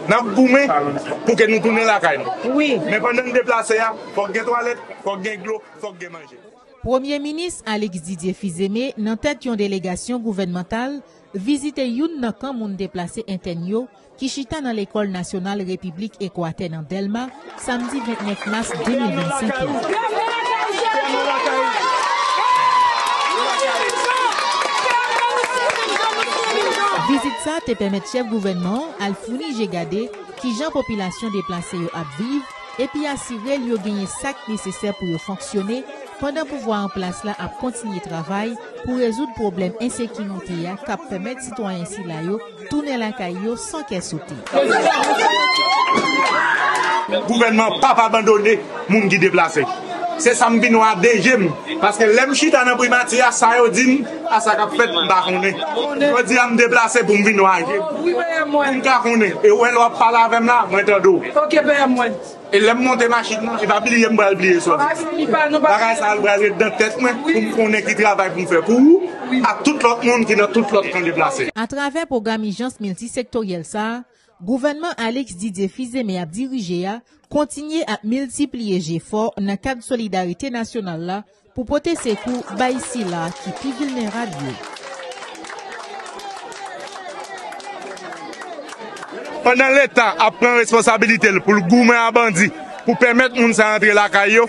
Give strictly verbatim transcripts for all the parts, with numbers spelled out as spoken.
N ap goumen pou ke nou tounen lakay nou. Wi. Men pandan n deplase a, fòk gen twalèt, fòk gen dlo, fòk gen manje. Premye Minis Alex Didier Fils-Aimé, nan tèt yon delegasyon gouvènmantal, vizite youn nan kan moun deplase entèn yo, ki chita nan Lekòl Nasyonal Repiblik Ekwatè nan Dèlma, samdi vennèf mas de mil vennsenk la. Vizit sa te pèmèt chèf gouvènman an al founi je gade kijan popilasyon deplase yo ap viv, epi asire l yo genyen sa k nesesè pou yo fonksyone, pandan pouvwa an plas la ap kontinye travay pou rezoud pwoblèm ensekirite a k ap pèmèt sitwayen sila yo tounen lakay yo san kè sote. Gouvènman p ap abandone moun ki deplase. Se sa m vin wè a de je m. Paske lè m chita nan primati a, sa yo di m, a sa k ap fèt, m pa konnen. Jodi a, m deplase pou m vin wè a je m. Pou m ka konnen. E ou wè lè w ap pale avè m la, mwen tande w. E lè m monte machin nan, e pa bliye m pral bliye sa w di. Bagay sa a pral ret nan tèt mwen pou m konnen ki travay pou m fè pou ou, ak tout lòt moun ki nan tout lòt kan deplase. Atravè pwogram ijans miltisektoryèl sa a, gouvènman Alex Didier Fils-Aimé ap dirije a kontinye ap miltipliye jefò nan kad solidarite nasyonal la pou pote sekou bay sila ki pi vilnerab yo. Pandan Leta ap pran responsabilite l pou l goumen a bandi pou pèmèt moun sa yo antre lakay yo,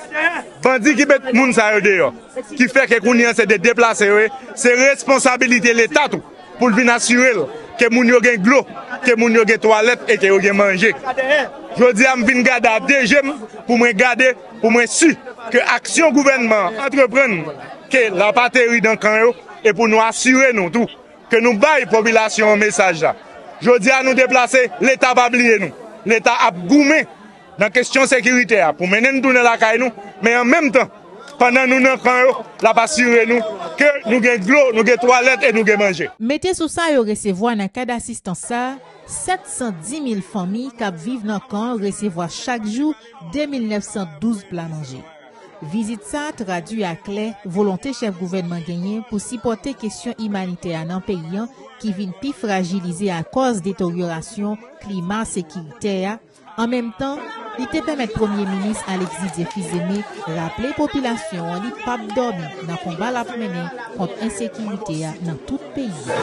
bandi ki met moun sa yo deyò, ki fè ke kounye a se de deplase yo ye, se responsabilite Leta tou pou l vin asire l ke moun yo gen dlo, ke moun yo gen twalèt e ke yo gen manje. Jodi a, m vin gade a de je m pou mwen gade, pou mwen si ke aksyon gouvènman an antreprann, ke l ap ateri nan kan yo, e pou nou asire nou tou ke nou bay popilasyon an mesaj la. Jodi a, nou deplase, Leta pa bliye nou. Leta ap goumen nan kesyon sekirite a pou mennen n tounen lakay nou, men an menm tan, pandan nou nan kan yo, l ap asire nou ke nou gen dlo, nou gen twalèt e nou gen manje. Mete sou sa yo resevwa nan kad asistans sa a, sèt san di mil fanmi k ap viv nan kan an resevwa chak jou de mil nèf san douz pla manje. Vizit sa a tradui aklè volonte chèf gouvènman genyen pou sipòte kesyon imanitè a nan peyi an ki vin pi frajilize akòz deteryorasyon klima sekiritè a. An menm tan, li te pèmèt Premye Minis Alex Didier Fils-Aimé raple popilasyon an li p ap dòmi nan konba l ap mennen kont ensekirite a nan tout peyi a.